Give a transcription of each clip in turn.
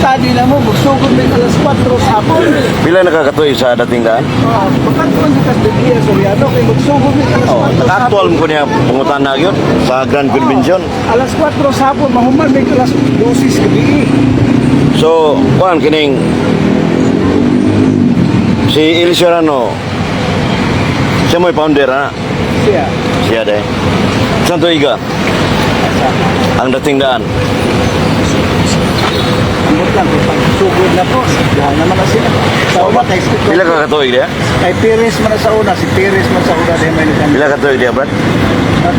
Mag-study na mo, magsugod may alas 4 sa hapon. Pila nakakatuig sa dating daan? Ah, pagkatuan sa Biblia, Soriano, kay magsugod may alas 4 Oh, sa hapon. naka-actual mo ko niya pangutan na yun sa Grand Convention. Oh, alas 4 sa hapon, mahuman may alas 12 sa gabi. So, kuan kining si Eli Soriano, siya mo'y founder ha? Siya. Siya de. Santo Iga, ang dating daan. Ambot lang, kung pagsugod na po, dahil naman na siya. Sa una, kay, Pila ka katuig diya? kay Perez man na sa una, si Perez man sa una, dahil may nagkang Pila ka tuig diya, Brad?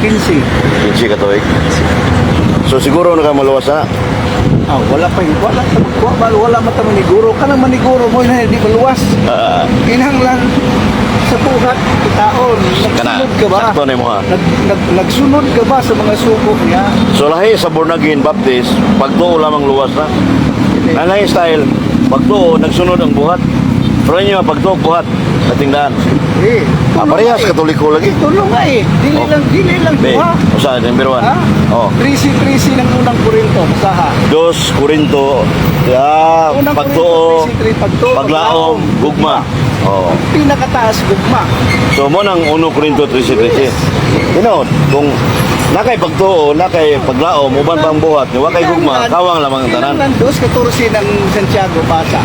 15. 15 ka tuig. So siguro na ka maluwas na. Ah, wala pa yun. Wala, wala, wala mata maniguro. Kanang maniguro mo na hindi maluwas. Kinahanglan sa buhat, taon. Kana, Nagsunod ka ba? sakto na mo ha. Nagsunod ka ba sa mga suko niya? So lahi sa Born Again Baptist, pagtuo lamang luwas na. Nanay style, pagtuo, nagsunod ang buhat. Pero inyo, pagtuo, buhat, dating daan. Eh, Ah, parehas, Katoliko lagi. Tulo nga eh. Dili Oh. lang, dili lang Be, duha. usa, number 1. Ha? Oh. 13-13 ng unang Korinto, basaha. Dos Korinto, ya, Unang pagtuo, Korinto, 13, pagtuo, paglaom, gugma. Oh. Pinakataas, gugma. So mo nang 1 Korinto 13:13. Kung nakay pagtuo, nakay paglaom, uban pang buhat, wa kay gugma, kawang lamang ang tanan. Kinahanglan 2:14 ng Santiago, basa.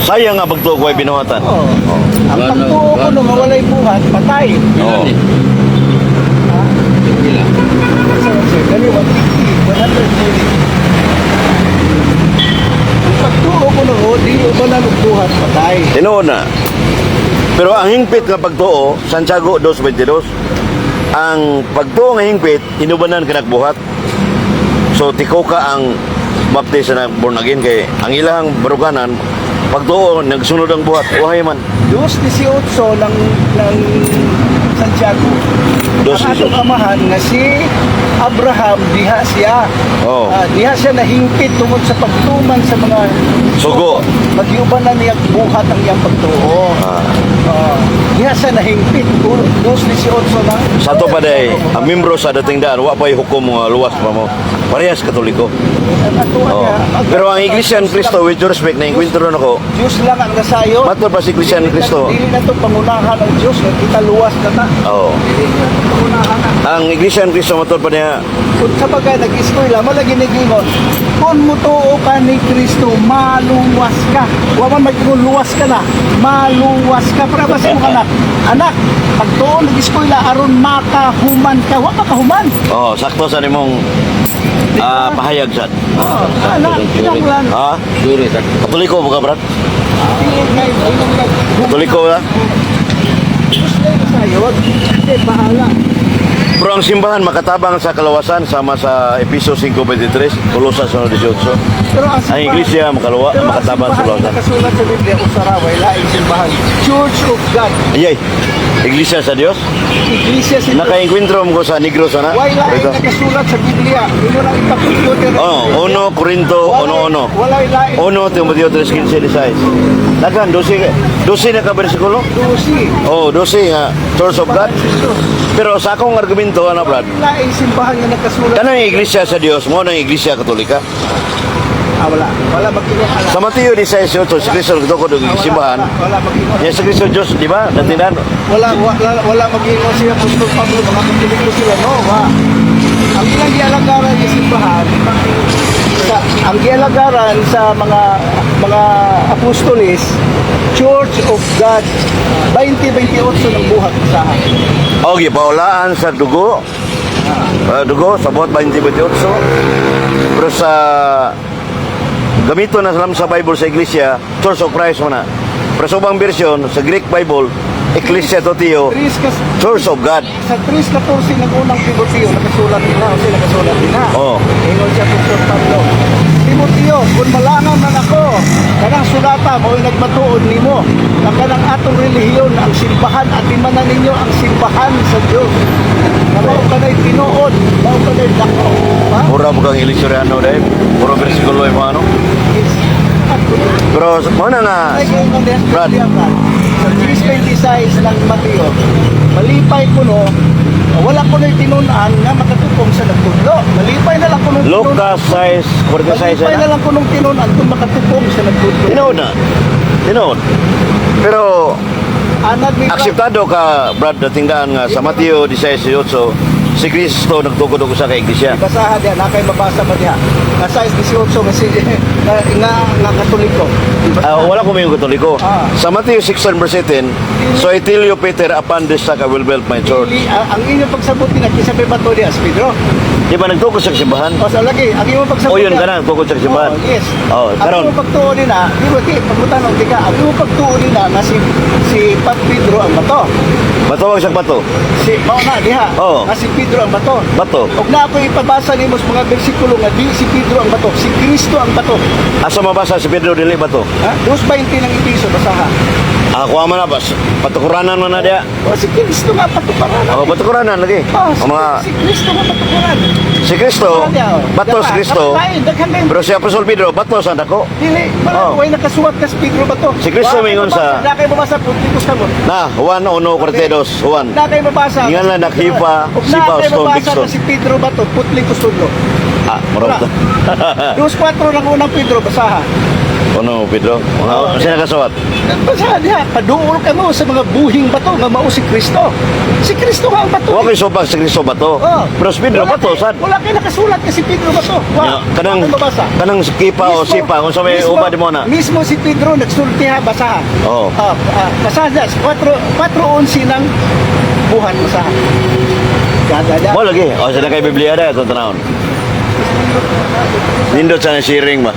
Sayang nga pagtuo ko ay binuhatan. Oo. Ang pagtuo ko nung walay buhat, patay. Oo. Ha? Pila. Sir, dali, 150, 140. Ang pagtuo ko nung di ubanan og buhat, patay. Tinuod na. Pero ang hingpit nga pagtuo, Santiago 2:22, ang pagtuo nga hingpit, inubanan kanag buhat. So tikoka ang baptist na born again kay ang ilang baruganan pagtuo nagsunod ang buhat, uhay man. 2:18 ng Santiago. Dos Ang atong 18. amahan nga si Abraham diha siya. Oo. Ah, diha siya nahingpit tungod sa pagtuman sa mga Sugo. Magyuban na niya buhat ang iyang pagtuo. Ah, diha siya nahingpit 2:18 na. Sa ato pa day, ang membro sa dating daan, wa pa'y hukom mga luwas pa mo. Parehas Katoliko. Ang atuan Oo. niya, Pero ang Iglesia ni Cristo, with due respect, na enkwentro na ko, Diyos lang ang nasayo. Matod pa si Iglesia ni Cristo. Dili na to pangunahan ang Diyos nga kita luwas na ta. Oo. Dili na to pangunahan na. Ang Iglesia ni Cristo, matod pa niya, Kung sa bagay nag-eskwela mo lagi nagingon, kung mutuo ka ni Kristo, maluwas ka. Wa man mag-ingon luwas ka na, maluwas ka. Para ba sa imong anak? Anak, pagtuo nag-eskwela aron makahuman ka. Wa pa kahuman. Oh, sakto sa nimong pahayag sad. Oh, anak, kinahanglan. Ha? Dure sakto. Katoliko ba ka, Brad? Dili kay ingon lang. Katoliko ba? Diyos lang nasayod. Hindi, bahala. Pero ang simbahan makatabang sa kalawasan sama sa Episo 5:23, Kolosas 1:18. Pero ang Ang iglesia makaluwa, Pero ang makatabang sa simbahan kalawasan. na nakasulat sa Biblia, usara, way laing simbahan. Church of God. Ayay. Iglesia sa Dios. Iglesia si Dios. Nakaengkwentro mo ko sa Negros ana. Way laing Rito. nakasulat sa Biblia. Imo na ipakikutin. Oh, 1 Corinto 1:1. Walay laing. 1 Timoteo 3:15. Daghan 12 12 na ka bersikulo. 12. Oh, 12 nga Church of God. Si Dios. Pero sa akong argumento ana, Brad, Walay laing simbahan nga nakasulat. kanang iglesia sa Dios mo nang iglesia Katolika. Ah, wala. Wala mag-ingon ala. Sa Mateo 16:8, si Kristo nagtukod og Ah, wala, simbahan. Wala, wala mag-ingon. Niya sa Kristo Diyos, di ba? Natinan. Wala, wala, wala mag-ingon si Apostol Pablo, mga Katoliko sila. No, wa. Ang ilang gialagaran sa simbahan, ang gialagaran sa mga apostoles, Church of God, 20-28 ng buhat sa O gipaulaan sa dugo. Dugo sa buhat 20:28. Pero sa gamito na lang sa Bible sa iglesia, Church of Christ man na. Pero sa ubang version sa Greek Bible, Ecclesia to Theo, Tres kas, Church of God. sa 3:14 ng unang Timoteo, nakasulat din na, o sila nakasulat din na. Oo. Ingon siya Apostol Pablo, "Timoteo, kung malangaw man ako, kanang sulata mo'y nagmatuod nimo, na kanang atong relihiyon, ang simbahan, at na ninyo ang simbahan sa Diyos. Na mao kanay tinuod, mao kanay dako." Ha? Mura mo kang Elisuriano dahil. Puro bersikulo yung mga ano. Yes. Pero mo na nga, Ay, ngayon din, Brad. Brad. Sa 3:26 ng Mateo, malipay ko no, Wala ko na'y tinun-an nga makatupong sa nagtudlo. Malipay na lang ko nung Lucas 6:46 Malipay na na. lang ko nung tinun-an kung makatupong sa nagtudlo. Tinuod na. Tinuod. Pero Anad ni akseptado ka, Brad, dating daan nga sa Mateo 16:18, si Kristo nagtukod og usa ka iglesia. Basaha diha na kay mabasa ba diha. Nga 6:18 nga si nga Katoliko. Ah, wala ko may Katoliko. Ah. Sa Mateo 16 verse 10, "So I tell you, Peter, upon this rock I will build my church." Dili, ang inyong pagsabot ni kinsa may bato diha, si Pedro. Di ba nagtukod sa simbahan? O sa lagi, ang imong pagsabot O yun diha- ka na, nagtukod sa simbahan. Oh, yes. Oh, ang karon. imong pagtuo din na, di ba di pagmutanong di ka, ang imong pagtuo din na nga si Pat Pedro ang bato. Batawag sa bato. Si mao na diha. Oo. Nga si Pedro ang bato. Bato. Og na ako ipabasa nimo sa mga bersikulo nga di si Pedro ang bato, si Kristo ang bato. Asa mabasa si Pedro dili bato? Ha? 2:20 ng Episo, basaha. Ah, kuha man na bas. Patukuranan man na diya. O si Kristo nga patukaran. Oh, patukuranan lagi. Oh, si, Ang mga si Kristo nga patukaran. Si Kristo, bato si Kristo. Daghan kayong Pero si Apostol Pedro, bato sa dako. Dili, wala, Oh. way nakasuwat ka si Pedro bato. Si Kristo Wa kay mingon mabasa, sa- Na kayo mabasa, puntitos ka mo. Na, Juan 1:42, Juan. Na kayo mabasa. Nga na nakipa, Ug si na Paul kayo Stone mabasa Dixon. na si Pedro bato, putli ko sudlo. Ah, murag Wala. 2:4 ng unang Pedro, basaha. Ano, Pedro? Mga, sino nakasuwat? Basaha diha, paduol ka mo sa mga buhing bato nga mao si Kristo. Si Kristo nga ang bato. Wa ko'y subag si Kristo bato. Oh. Pero si Pedro Wala bato, sad. Wala kay nakasulat ka si Pedro bato. Wa. Ya, kanang Wa kay mabasa. kanang kipa o sipa kung sa may uba di mo na. Mismo si Pedro nagsulti ha, basaha. Oo. Ah, basaha niya, 4 4:11 ng buhat, basaha. Gada niya. Mo lagi. O sa kay Biblia da itong tanawon. Nindot sa siring ba.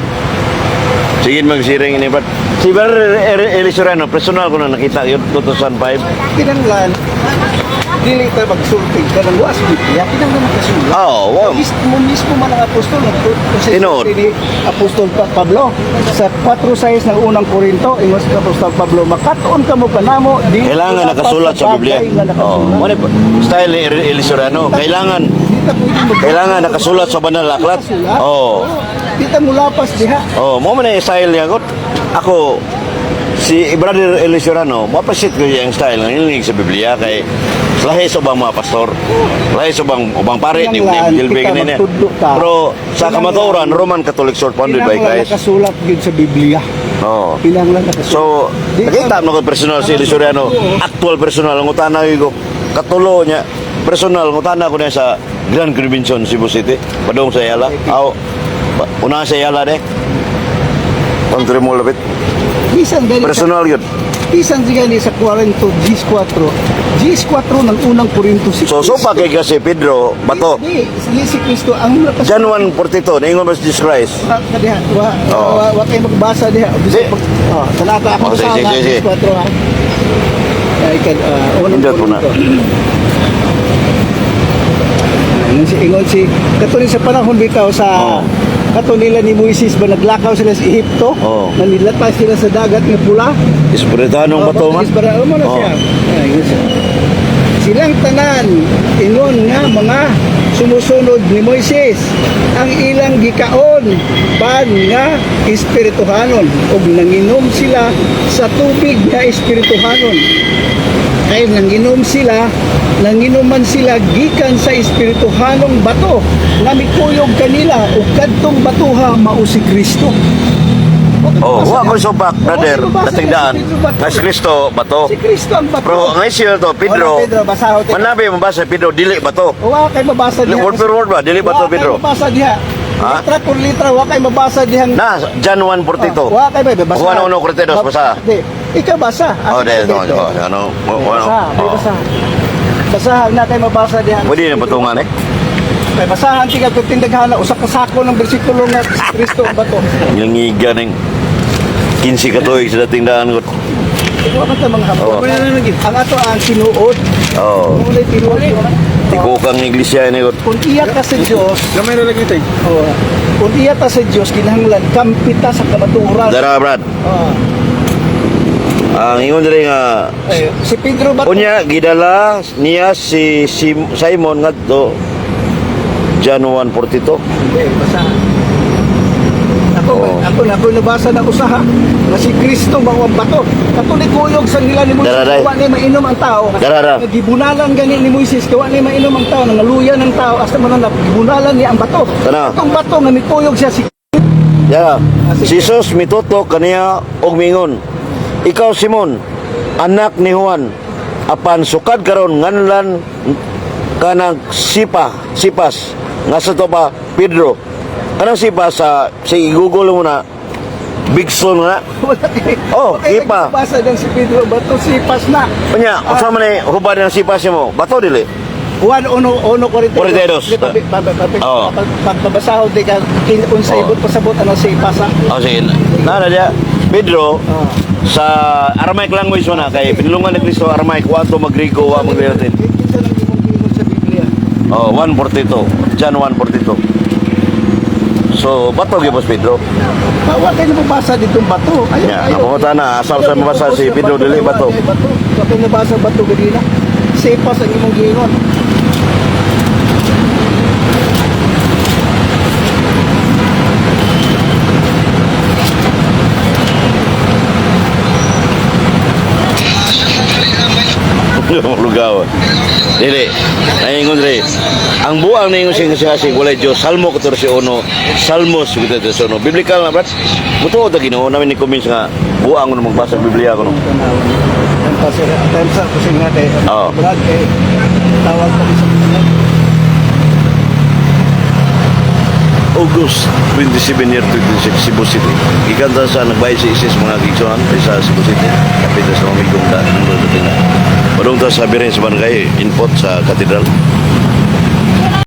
Sige mag-siring ini, Brad. Si Bar Elisorano, personal ko na nakita yun 2005. Kinanglan dili ta magsulti kanang was Biblia, kinanglan makasulat. Oh, wow. Mismo mismo man ang apostol nagsulti Tinuod. ni Apostol Pablo sa 4:6 ng unang Korinto, ingon si Apostol Pablo, "Makatuon kamo kanamo di Kailangan dapat nakasulat sa Biblia. bagay nga Oh, nakasulat." mo ni style ni Elisorano. Kailangan Di ta pwede kailangan nakasulat sa banal na aklat. Nakasulat. Oh. Di ta mulapas diha. Oh, mo man ang style niya ko. Ako si Brother Elisorano, mapasit ko yung style ng hilig sa Biblia kay lahi sa ubang mga pastor. Lahi sa ubang pare ni Kinanglan, Gilbe kita ganina. magtudlo ta. Pero sa Kinanglan- kamatuoran, Roman Catholic Church founded by Kinahanglan Christ. nakasulat gyud sa Biblia. Oh. Kinahanglan nakasulat. So, nakita mo ko personal si Elisoriano, actual personal, ang utana ko, katulo niya, personal, ang utana ko niya sa Grand Convention, Cebu City, padung sa Ayala. Aw, una sa Ayala de. Kontra mo lapit. Bisan gani sa, Personal yun. Bisan gani sa 40 G4. G4 ng unang Korinto si So, Kristo. so pa kay kasi Pedro, bato. Di si Kristo ang nakasulat. John 1:42, naingon ba si Jesus Christ? Diha, wa, Oo. wa kayo magbasa diha. Di. Bisa pag, oh, talata ako Oh, sa sige, sige, sige. G4 ha. Ay, kan, unang Indot po na. Korinto. Ingon si katulad sa panahon bitaw sa kato nila ni Moises ba naglakaw sila sa Ehipto, Oo. nanilata sila sa dagat nga pula. Espiritanong bato man. Para mo na Oo. siya. Ay, yun siya. Silang tanan ingon nga mga sumusunod ni Moises ang ilang gikaon pan nga espirituhanon ug nanginom sila sa tubig nga espirituhanon kay nanginom sila nanginuman sila gikan sa espirituhanong bato nga mikuyog kanila ug kadtong batuha mao si Kristo. Oh, wa ko supak, brother. Wa ko mabasa Dating niya, daan. si Pedro bato. Nga si Kristo, bato. Si Kristo ang bato. Pero ang issue na to, Pedro, Wala, Pedro, basaho tayo. manabi mabasa, Pedro, dili bato. Wa kay mabasa diha. Word per word ba? Dili bato, Wa kay Pedro? mabasa diha. Ha? Litra por litra wa kay mabasa diha. Na, John 1:42. Wa kay ba basa. Juan 1:42, basa. Di. Ikaw basa. Oh, di, no, no, ano, oh, ano, Basa, di oh. basa. Basahan na kay mabasa diha. Pwede na patungan eh. Kay basahan tiga kung tindaghana usa ka sako ng bersikulo nga si Kristo ang bato. Ngiga ng 15 ka tuig sa dating daan ko. Wa man ta mga hapon. Oo. Ang ato ang tinuod. Oh. Ulay tinuod. Tikukang iglesia ni ko. Kung iya ka sa Dios, Gamay na lagi tayo. oh, kung iya ta sa Dios kinahanglan kampita sa kamatuoran. Dara, Brad. Oh. Ang ingon diri nga Eh, si Pedro bato. unya gidala niya si Simon ngadto John 1:42. Hindi, basta. Ako, Oo. Ako na ako nabasa na usaha nga si Kristo mao ang bato. Kato ni kuyog sa nila ni Moises, Dararay. wa ni mainom ang tao. Darara. Nga gibunalan gani ni Moises, kay wa ni mainom ang tao, nangaluya ng tao hasta man na gibunalan niya ang bato. Tanaw. Atong bato nga mikuyog siya si Yeah. Si Jesus mitutok kaniya og mingon. Ikaw, Simon, anak ni Juan, apan sukad karon nganlan kanang sipa, sipas nga sa to pa Pedro. Kanang sipa sa si Google mo na big stone na. Wala kay. Oh, wala kay ipa. Basa dan si Pedro bato sipas na. Unya, unsa man ni hubad ng sipas nimo? Bato dili. Juan 1:1:42. 42. Di, Oo. Pagbabasahod di ka unsay Oo. ibot pasabot anong sipas ha. Oh, sige. Na na diya. Pedro Oo. sa Aramaic language mo na kay pinulungan ni Kristo Aramaic, wa to magrigo, wa maglatin. Kinsa lang imong giingon sa Biblia? Oh, 142. John 1:42. So, bato gyud, Boss Pedro. Wa kay nabasa ditong bato. Ayaw, Yeah, ayaw. napunta na. Asal sa Ayaw, mabasa si ipupos Pedro, ng dili bato. Ayaw, bato. Wa kay nabasa bato ganina. Sipas ang imong giingon. Lugaw. Dili. Naingon diri. Ang buang naingon siya siya si walay Dios. Salmo 14:1. Salmos 14:1. Biblical na, brad. Mutuo ta Ginoo namin ni convince nga buang kuno magbasa og Biblia kuno. Ang pasir, ang sa kusing natin. Oo. Brad, eh, tawag ko sa August 27 year 26, Cebu City. Gikan ta sa nagbayad sa ISIS, mga gigsuhan sa Cebu City. Kapit sa mga migong daan mundo dating na. Padung ta sa Birin sa barangay input sa katedral.